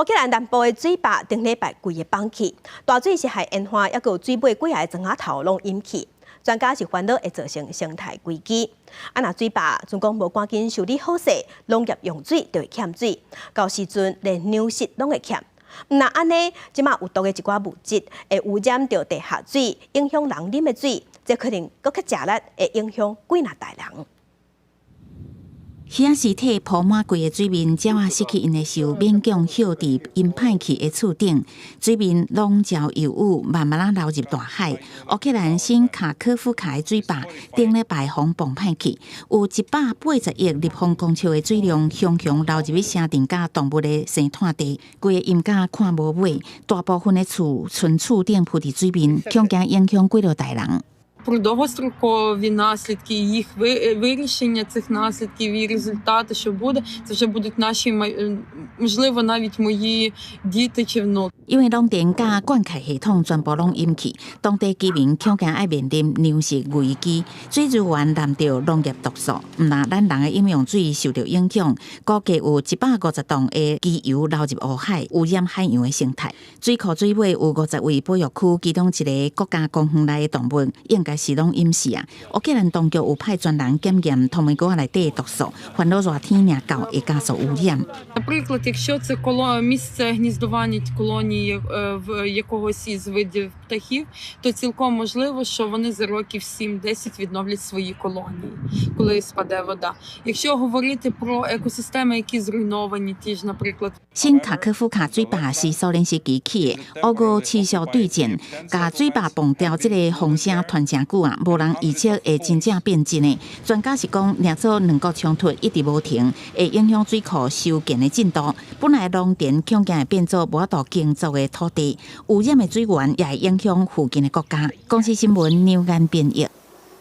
烏克蘭南部的水壩頂禮拜規个崩去，大水是害淹岸，猶閣有水尾幾仔个庄仔頭攏淹去。專家是煩惱會造成生態危機。啊，若水壩陣講無趕緊修理好勢，農業用水就會欠水，到時陣連糧食攏會欠。毋但按呢，這馬有毒的一寡物質會污染著地下水，影響人啉的水，這可能閣較食力，會影響幾若代人。魚仔屍體鋪滿規个水面，鳥仔失去𪜶的獸，勉強歇佇淹歹去的厝頂。水面籠罩油污，慢慢仔流入大海。烏克蘭新卡科夫卡的水壩頂禮拜予磅歹去，有180億立方公尺的水量，雄雄流入去城鎮佮動物的生態地，規个淹甲看無尾。大部分的厝賰厝頂浮佇水面，恐驚影響幾落代人。 Про довгострокові наслідки, їх вирішення цих наслідків і результати, що буде, це вже будуть наші можливо, навіть мої діти чи внуки. 因為農田佮灌溉系統全部攏淹去，當地居民恐驚愛面臨糧食危機，水資源攕著農業毒素，毋但咱人的飲用水受著影響，估計有150棟的機油流入烏海，污染海洋的生態。水庫水尾有50位保育區，其中一个國家公園內的動物應該是攏淹死啊！烏克蘭當局有派專人檢驗透明龜仔內底的毒素，煩惱熱天爾到會加速污染。 Наприклад, якщо це місце гніздування колонії в якогось із видів птахів, то цілком можливо, що вони за років 7-10 відновлять свої колонії, коли спаде вода. Якщо говорити про екосистеми, які зруйновані, ті ж, наприклад, 新卡科夫卡水壩是蘇聯時期起的，烏俄持續對戰，共水壩崩掉這个風聲傳誠久啊，無人預測會真正變真的。專家是講，若做兩國衝突一直無停，會影響水庫修建的進度。本來農田恐驚會變做無法度耕作的土地，污染的水源也會影響附近的國家。公視新聞劉安編譯。